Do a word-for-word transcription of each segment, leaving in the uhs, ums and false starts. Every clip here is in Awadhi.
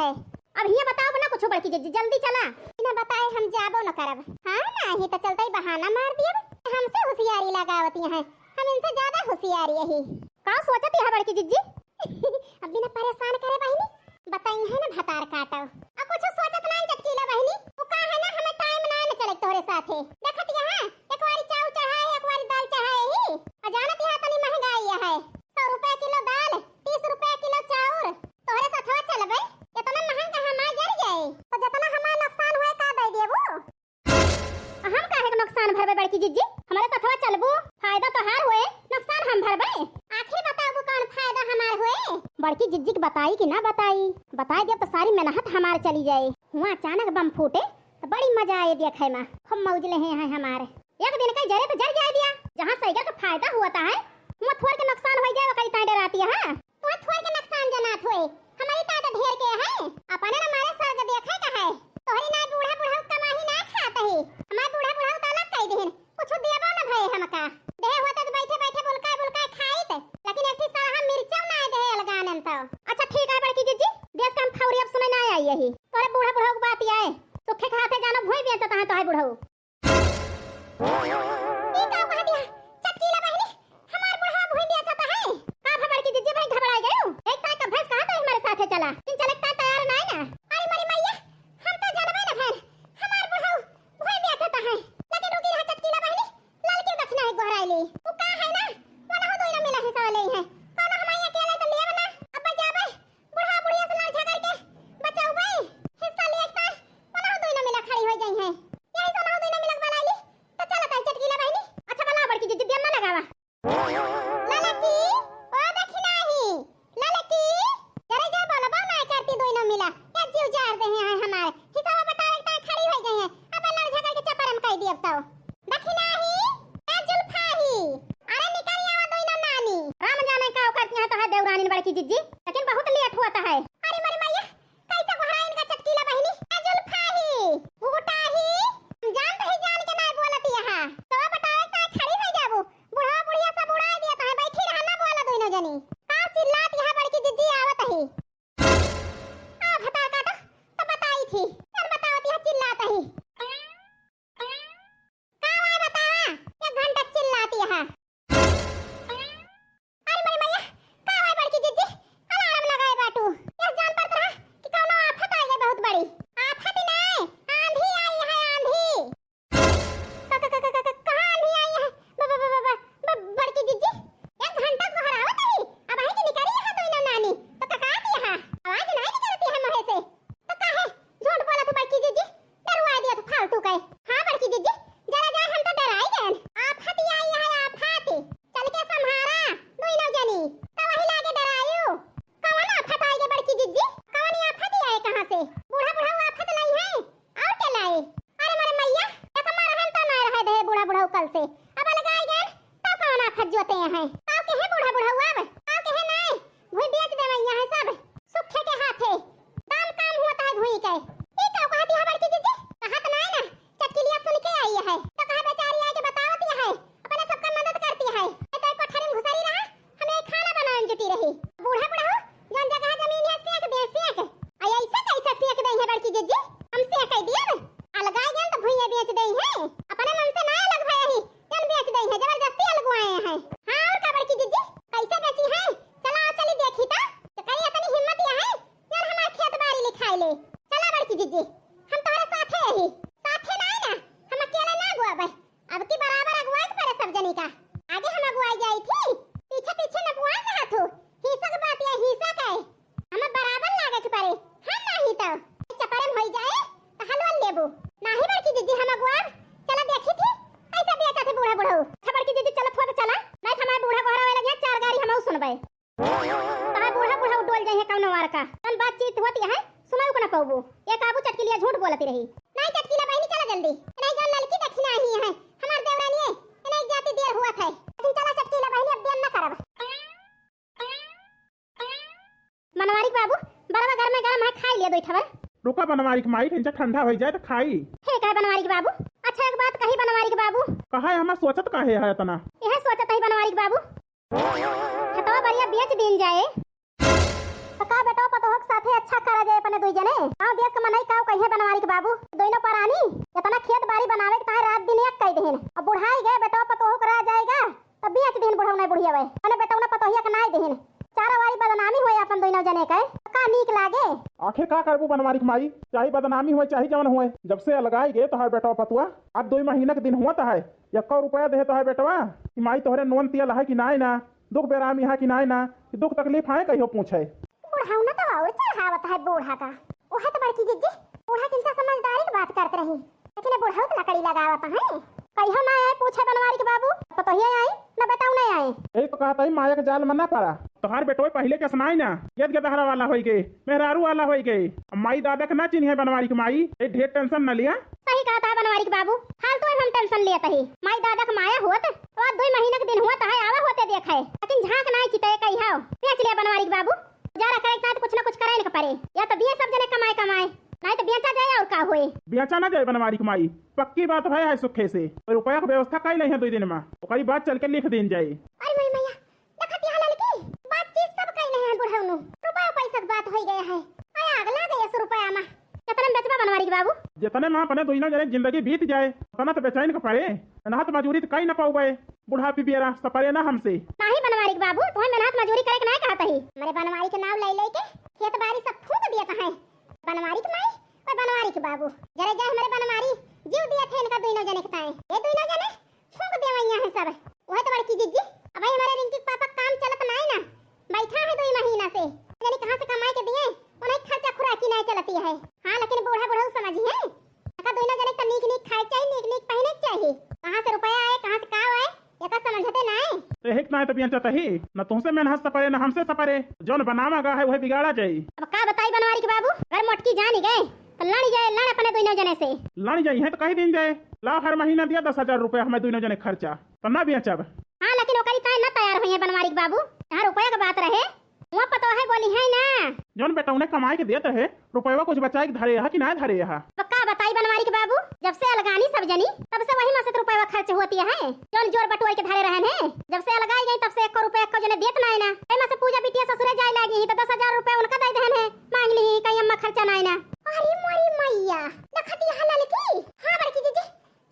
अब हियाँ बताओ ना कुछ बड़की जिज्जी, जल्दी चला। बिना बताए हम जाबो न करब। हाँ, नाही तो चलते ही बहाना मार दियब। हमसे होशियारी लगावती हैं, हम इनसे ज्यादा होशियारी यही। का सोचत है बड़की जिज्जी? अब बिना परेशान करे बहिनी, बताई है ना भतार काटो। अब कुछ सोचत ना चटकीला बहिनी, वो का है ना, हमें टाइम ना न चले तोहरे साथे। देखत यहाँ एक बारी चाउर चढ़ाए, एक बारी दाल चढ़ाए ही। और जानत यहाँ तनी महंगाई है, सौ रुपया किलो दाल, तीस रुपया किलो चाउर। तोहरे साथवा चलबे, इतना महंगा हमार जर जाए, तो जितना हमार नुकसान हुए का दे देबू? हम काहे के नुकसान भरबे बड़की जिज्जी? हमारे साथवा चलबू, फायदा तोहार होए, नुकसान हम भरबे। आखिर बताओ कौन फायदा हमार होए? बड़की जिज्जी के बताई कि ना बताई? बताई देब तो सारी मेहनत हमार चली जाए। हुआ अचानक बम फूटे तो बड़ी मजा आए देखे में, खूब मौज ले हैं हमार। एक दिन का जरे तो जर जाए दिया, जहाँ सैगर का फायदा हुआ था है, हुआ थोर के नुकसान हो जाए वकरी ताई डराती है। वहाँ थोर के नुकसान जनात होए, हमारी ताकत ढेर के है। अपने न मारे स्वर्ग देखे का है। तोहरी ना बूढ़ा बुढ़ऊ कमाही ना खात ही। हमार बूढ़ा बुढ़ऊ तो अलग कई दिहिन, कुछ देबो न भए हमका। देह होते तो बैठे बैठे बुलकाए बुलकाए खाइत, लेकिन एक ठे साला हम मिर्चौ ना देहे अलगानन तो। अच्छा ठीक है बड़की जिज्जी, देश का हम फौरी अब सुने ना आई यही। तोरे बूढ़ा बुढ़ऊ की बात आए, सुखे खाते जानो भूई बेचत है तो है बुढ़ऊ। ई का कह दिया? चटकीला बहिनी, हमार बुढ़वा भूई बेचत है। का भा बड़की जिज्जी भाई घबराई गयो? एक ताई का भैंस कहा तो हमारे साथे चला। इन चले का तैयार नाई ना। अरे मरी मैया, हम तो जानबे न भैन। हमार बुढ़ऊ भूई बेचत है। लेकिन रुकी रहा चटकीला बहिनी, ललकी दक्षिणा है गोहराइली। वो का है ना? वो ना हो दोई ना मिला हिस्सा ले है। कौन हमारे अकेले तो लेब ना। अब जाबे बुढ़ा बुढ़िया से लड़ झगड़ के बचाऊ भाई, हिस्सा लिए एक तार, ओनहु दुइनो मिला खड़ी हो जाई हैं। यही से ओनहु दुइनो मिला के बनाई ली, तो चलत आई चटकीला बहिनी। अच्छा, बला बड़की जिज्जी, दिया ना लगावा। ललकी, ओ दखिनाही, ललकी, जरे जरे बोलबो ना करती दुइनो मिला, या जीव जार दे हैं हमारे। हिसाब बतावे के ताई खड़ी हो गई हैं, अब लड़ झगड़ के चपरम कई दियब तो। दखिनाही, ए जुल्फाही, अरे निकल आवा दुइनो नानी। राम जाने का करती हैं तो है देवरानी बड़की जिज्जी, लेकिन बहुत लेट हुआ तो है। अरे मरी मैया, कैसे गोहराइन का चटकीला बहिनी? ए जुल्फाही, घुघुटाही, हम जानत ही जान के ना बोलत यहाँ। तो बतावे का खड़ी हो जाबू, बुढ़वा बुढ़िया सब उड़ाए दिया तो है, बैठी रहा ना बोला दुइनो जनी। का चिल्लात यहाँ बड़की जिज्जी आवत ही। आ भतार काटा, तो बताई थी, फिर बतावत यहाँ चिल्लात ही। का हुआ बतावा? एक घंटा चिल्लाती है। अरे मरे मैया, का हुआ बड़की जिज्जी? अलार्म लगाए बाटू। यह जान पड़त रहा कि कौनो आफत आ गई बहुत बड़ी। आफत नहीं, आंधी आई है, आंधी। क-, क-, क-, क-, क-, कहाँ आंधी आई है? ब-, ब-, ब-, ब-, ब-, बड़की जिज्जी, एक घंटा से गोहरावत ही। अब आई कि निकरी यहाँ दुइनो नानी। तो ककात यहाँ। आवाज नहीं निकलती है मुँह से। तो काहे झूठ बोलत हो बड़की जिज्जी? डरवाए दिया तो फालतू के। हाँ बड़की जिज्जी, जरा जाए हम तो डराई गए। आफत आई है, आफत। चल के संभारा, दुइनो जनी। तो वही लागे डरायु। कौन आफत आई गे बड़की जिज्जी? कौन आफत आई कहाँ से? बूढ़ा बूढ़ा आफत लाई है, और के लाई? अरे मरे मैया, एक मार है तो ना रहे दे बूढ़ा बूढ़ा कल से। अब अलगाई गए, तो कौन आफत जोते हैं? का कहे बूढ़ा बूढ़ा अब? का कहे नहीं? भूई बेच देवे यहाँ सब, सुखे के हाथे। दाम काम हुआ तो है भूई के। ई का कहती है बड़की जिज्जी? कहत नहीं ना, चटकिलिया सुन के आई है, तो कहा बेचारी आई के बतावती है, अपने सबका मदद करती है। ये तो कोठरी में घुसरी रहा, हमें खाना बनावे में जुटी रही। बूढ़ा बूढ़ा हो, जौन जगह जमीन है, सेंक दे, सेंक। आ ऐसे कैसे सेंक दे है बड़की जिज्जी? हम सेंक दिए, अलगाई गए तो भुइया बेच दे है, अपने मन से ना अलग भय ही, जन बेच दे है, जबरदस्ती अलगवाए हैं। हाँ, और का बड़की जिज्जी, कैसे बेची है? चला, आओ, चली देखी तो, तो करी इतनी हिम्मत यह है, जन हमार खेत बारी लिखाई ले। चला बड़की जिज्जी, हम तोहरे साथे रही, साथे ना है ना, हम अकेले ना गुआ बे। अब की बराबर अगुवाई के परे सब जनी का। आगे हम अगुवाई जाई थी, पीछे पीछे नपुआ के हाथू। हिस्सा के बात ये हिस्सा का है। हमें बराबर लागे के परे। हम नाही तो चपरे में होई जाए तो हलवा लेबू। नाही बड़की जिज्जी हम अगुवाब। चला देखी थी कैसे बेचा थे बूढ़ा बूढ़ऊ। अच्छा बड़की जिज्जी चलत हुआ तो चला, नहीं तो हमारे बूढ़ा गोहरा वाला गया चार गारी हम सुनबे। तहार बूढ़ा बूढ़ा डोल जाइए कौनो वार का। तन बातचीत होती है, सुनाऊ को ना पाऊबू। ये काबू चटकिलिया झूठ बोलती रही। नहीं चटकीला बहिनी चला जल्दी। नहीं जौन ललकी दखिना ही है, हमार देवरानी है, इन्हें एक जाति देर हुआ था। लेकिन चला चटकीला बहिनी अब देर ना करब। बनवारी के बाबू, बरवा गरमे गरम है, खाई लिया दो ठवर। रुका बनवारी के माई, ठंडा ठंडा हो जाए तो खाई। ठीक है बनवारी के बाबू। अच्छा एक बात कही बनवारी के बाबू। कहा है हमार सोचत काहे है इतना? यह सोचत है बनवारी के बाबू। खेतवा बढ़िया बेच दीन जाए, तो का बेटवा पतोह के साथे अच्छा करा जाए अपने दुई जने? गाँव देश के मनई का कहिए बनवारी के बाबू, दोनों परानी इतना खेत बारी बनावे के ताहे रात दिन एक कई देहिन। अब बुढ़ाई गए, बेटवा पतोह के रह जाएगा, तब बेच देहिन बुढ़ऊ नहीं बुढ़िया वे, अपने बेटवा ने पतोहिया के नाई देहिन। चारा वारी बदनामी होए अपन दोनों जने के, का नीक लागे? आखिर का करबू बनवारी के माई, चाहे बदनामी होए चाहे जवन होए, जब से अलगाई गए तोहार बेटवा पतुआ, अब दो महीना के दिन हुआ तहाय, एको रुपया दे तोहार बेटवा कि माई तोहरे नोन तिया लहाय कि नाय ना, दुख बेरामी है कि नाय ना, कि दुख तकलीफ है कहियो पूछे। बुढ़ऊ ना तो और चढ़ावत है बूढ़ा का, वह तो बड़की जिज्जी बूढ़ा किनसे समझदारी की बात करत रही, लेकिन ये बुढ़ऊ तो लकड़ी लगावत है। कहियो ना आए पूछे बनवारी के बाबू, पतोहिया आई ना बेटऊ नहीं आए। यही तो कहत है माया के जाल में ना पड़ा। तोहार बेटोय पहिले के सुनाई ना, गेद गेदहरा वाला होई गए, मेहरारू वाला होई गए। अब माई दादा के ना चिन्हे बनवारी के माई, ए ढेर टेंशन न लिया। सही कहत है बनवारी के बाबू, फालतू में हम टेंशन लेत ही। माई दादा के माया होत तो आज दुई महीना के दिन हुआ तहाय आवा होते देखे, लेकिन झांक नाई चिते कही हाव। बेच लिया बनवारी के बाबू, गुजारा करे के ताय तो कुछ ना कुछ करे के परे, या तो दिए सब जने कमाए कमाए, नहीं तो बेचा जाए और का होए। बेचा ना जाए बनवारी के माई, पक्की बात है, है सुखे से। और रुपया के व्यवस्था कई नहीं है दो दिन में, ओकरी बाद चल के लिख देन जाए। अरे मोरी मैया, देखत यहाँ ललकी, बातचीत सब कई नहीं है बुढ़ऊ नु, रुपया पैसा के बात होई गया है। आय आग लाग गया सौ रुपया में। कितने में बेचबा बनवारी के बाबू? जितने में अपने दोनों जने जिंदगी बीत जाए, उतना तो बेचैन के पड़े। मेहनत मजूरी तो कई न पाउबे, बुढ़ापी बेरा सपरे ना हमसे। नाही बनवारी के बाबू, तुम्हें मेहनत मजूरी करे के नहीं कहत ही। हमरे बनवारी के नाव ले ले के खेत बारी सब फूंक दिया है। बनवारी के माई, ओए बनवारी के बाबू, जरे जाए हमरे बनवारी, जीव दिया थे इनका दोनों जने के ताए। ये दोनों जने फूंक देवैया है सब। वह तो बड़की जिज्जी, अब हमारे रिंकी के पापा काम चलत नाय ना, बैठा है दो महीना से, जाने कहाँ से कमाए के दिए, उन्हें खर्चा खुराकी नहीं चलती है। हाँ, लेकिन बूढ़ा बुढ़ऊ समझी है, अका दोनों जने का नीक नीक खाए के चाहिए, नीक नीक पहने के चाहिए। कहाँ से रुपया आए, कहाँ से का आए, एका समझते नाय। तो एक नाय तो बेचत ही, न तुमसे मेहनत सपरे, न हमसे सपरे। जौन बनावा गा है, वह बिगाड़ा जाई। अब का बताई बनवारी के बाबू, अगर मोटकी जानी गए, तो लड़ जाए, लड़ अपने दोनों जने से। लड़ जाई है तो कही दिन जाए, लाओ हर महीना दिया दस हजार रुपया हमें दोनों जने खर्चा, तो ना बेचब। हाँ, लेकिन ओकरी ताए ना तैयार होइहैं बनवारी के बाबू। जहाँ रुपया के बात रहे, वहाँ पतोहे बोलिहैं ना। जौन बेटौने कमाए के देत है, रुपयवा कुछ बचाए के धरे हा कि ना धरे हा? अब का बताई बनवारी के बाबू, जब से अलगानी सब जनी, तब से वही में से तो रुपयवा खर्च होती है। जौन जोर बटोर के धरे रहन है, जब से अलगाई गई, तब से एको रुपया एको जने देत ना है ना। एमा से पूजा बिटिया ससुरे जाए लागी ही, तो दस हजार रुपया उनका दे देहन है, मांग ली ही, कहीं अम्मा खर्चा ना है ना। अरे मोरी मैया, देखती है ललकी। हाँ बड़की जीजी,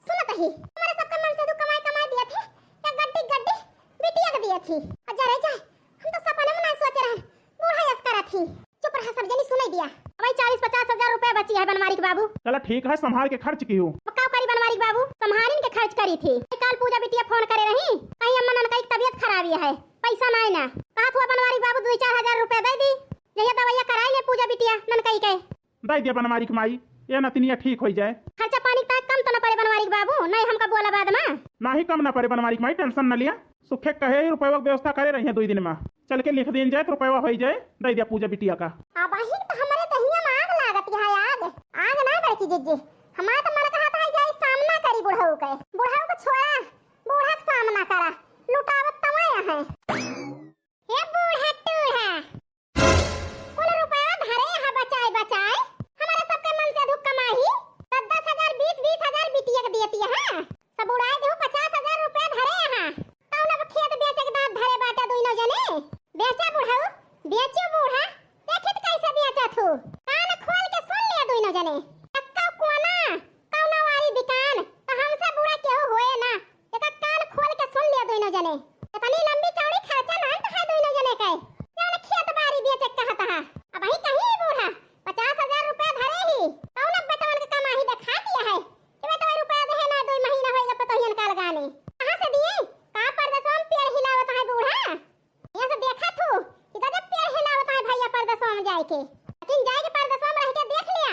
सुनत ही, हमारे सबके मन से तू कमाई कमाई दिया थे, या गड्डी गड्डी बिटिया के दिया थी। अच्छा रह जाए, हम तो सपने में ना सोचे रहन, बूढ़ा यस करत ही। चुप रहा, सब जनी सुनाई दिया। भाई, चालीस पचास हजार रुपया बची है बनवारी के बाबू। चला ठीक है, संभाल के खर्च किहू। अब का करी बनवारी के बाबू, संभालिन के खर्च करी थी। काल पूजा बिटिया फोन करे रही, कहीं अम्मा ननकई की तबीयत खराब ही है, पैसा ना है ना। कहा थुआ बनवारी के बाबू, दो चार हजार रुपया दे दी, जहिया दवाइया कराई ले पूजा बिटिया ननकई के। दे दिया बनवारी के माई, ये नतिनिया ठीक होई जाए। खर्चा पानी तक कम तो न पड़े बनवारी के बाबू, नहीं हमका बोला बाद में। नाही कम ना पड़े बनवारी के माई, टेंशन न लिया। सुखे कहे ही रुपयवा के व्यवस्था करे रही है दो दिन में। चल के लिख दिन जाए तो रुपयवा होई जाए, दे दिया पूजा बिटिया का। अब ही तो हमारे दहिया में आग लागत है, आग, आग ना बड़की जिज्जी। हमारा तो मन कहत है जाए सामना करी बुढ़ऊ के। बुढ़ऊ को छोड़ा, बूढ़ा के सामना करा, लुटावत तवा है। हे बूढ़ा टूढ़ा, कुल रुपया धरे हा बचाए बचाए, हमारे सबके मन से धुक कमाही, दस दस हजार, बीस बीस हजार बिटिया के दियती हा, सब उड़ाए देहु, पचास हजार रुपया धरे हा, तौन अब खेत बेचे के दांत धरे बाटे दुइनो जने। बेचा बुढ़ऊ, बेचो बूढ़ा, देखित कैसे बेचत हु, कान खोल के सुन लिया दुइनो जने, एक्का कोना कौनो वारी बिकान, तो हमसे बुरा केहू होए ना। एका कान खोल के सुन लिया दुइनो जने। इतनी लंबी चौड़ी खर्चा नाहीं तो है दुइनो जने के। जौन खेत बारी बेचे कहत हा। अबहीं कहीं बूढ़ा पचास हजार रुपया धरे ही। कौन अब बेटवन के कमाही देखा दिया है कि बेटवा रुपया देहे ना, दुइ महीना होइगा पतोहियन का लगाने। कहाँ से दिए? का परदेसवा में पेड़ हिलावत है बूढ़ा? यहाँ से देखा थू कि गजब पेड़ हिलावत है भैया परदेसवा में जाए के। लेकिन जाए के परदेसवा में रह के देख लिया,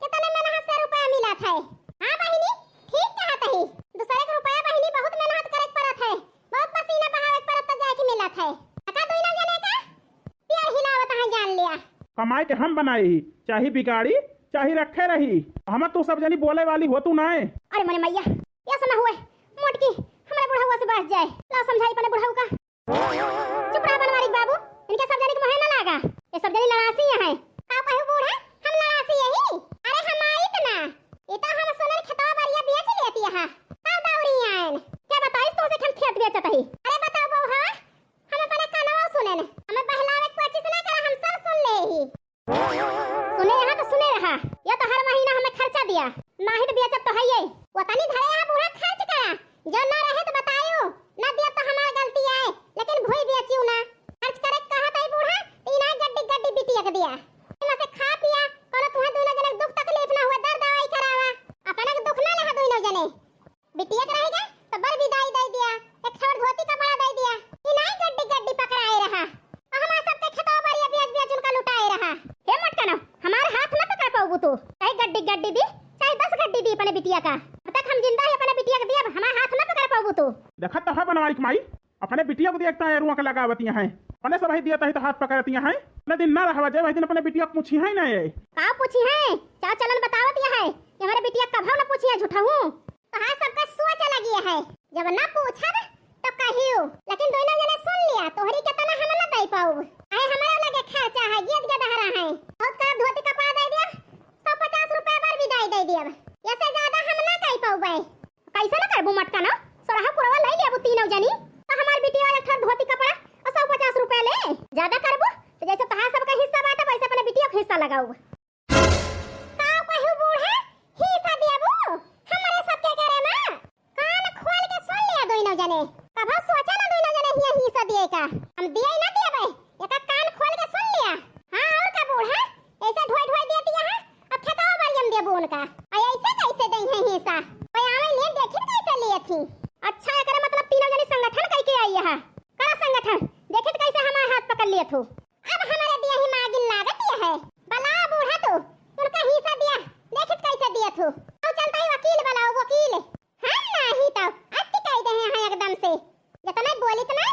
कितने मेहनत से रुपया मिलत है। हाँ बहिनी, ठीक कहत ही। दूसरे के रुपया बहिनी बहुत मेहनत करे के पड़त है, बहुत पसीना बहावे के पड़त तो जाए के मिलत है। टका दुइनो जने का पेड़ हिलावत है जान लिया। कमाए के हम बनाए ही, चाहे बिगाड़ी, चाहे रखे रही। हम तू सब जनी बोले वाली हो तू नाय। अरे मरे मैया, ऐसा ना हुए, मोटकी, हमारे बुढ़ावा से बाज जाए। ला समझाई अपने बुढ़ऊ का। चुप रहा बनवारी के बाबू, इनके सब जने के मोहे ना लागा। ये सब जने लड़ासी हैं। का कहू बूढ़ा, हम लड़ासी यही? अरे हम आइत ना, ये तो हम सुनल खेतवा बरिया बेच लेती है। का दौरी आयन? क्या बताइस तो से हम खेत बेचत ही? अरे बताओ बउहा, हम अपने कानवा सुनेन, हमें बहलावे के कोशिश ना करा, हम सब सुन ले ही। का? जब तक हम जिंदा ही अपने बिटिया के दियब, हमार हाथ ना पकड़ पाबू तू। देखत तो है बनवारी के माई, अपने बिटिया को दिया के तां एरुआ के लगावतिया हैं। अपने सब ही दिया तही तो हाथ पकड़तिया हैं। अपने दिन ना रहवा जाए, वही दिन अपने बिटिया को पूछी है ना ये। का पूछी है? चाल चलन बतावतिया है कि हमारे बिटिया कभो ना पूछी है झूठहूँ। तोहार सबका सोच अलग ये है। जब ना पूछब तो कहियो, लेकिन दोनों जने सुन लिया, तोहरी के तना हम ना दे पाउब। अहे हमारे लगे खर्चा है, गेद गेदहरा है। बहुत का धोती कपड़ा दे दिया, सौ पचास रुपया बार बिदाई दे दिया, ऐसे ज्यादा हम ना कह पाउबे। कैसे ना करबू मटका ना, सोरहा पुरवा ले लेबू तीनों जनी, तो हमार बिटिया एक ठो धोती कपड़ा और सौ पचास रुपया ले। ज्यादा करबू तो जैसे तोहार सबका हिस्सा बाटे, वैसे अपने बिटिया के हिस्सा लगाऊ। का कहू बूढ़ा, हिस्सा देबू हमरे सबके घरे में? कान खोल के सुन लिया दोनों जने, कभो सोचा ना दोनों जने हिया हिस्सा दिए का। हम दिए ना देबे, एका कान खोल के सुन लिया। हाँ और का बूढ़ा, ऐसे ढोई ढोई दे दिया है, अब खेतवा बारी हम देबू उनका। आ ऐसे कैसे दे हैं हिस्सा? कोई आवे ले देखित कैसे लिए थी। अच्छा एकरे मतलब तीनों जने संगठन कई के आई है। करा संगठन, देखित कैसे हमारे हाथ पकड़ लिए थू। अब हमारे दिया ही मागिन लागत ये है। बलाओ बूढ़ा तू, उनका हिस्सा दिया, देखित कैसे दिया थू। अब चलता ही वकील बलाओ, वकील। हम नाही तो अति कह दे हैं एकदम से। जितना बोलित ना,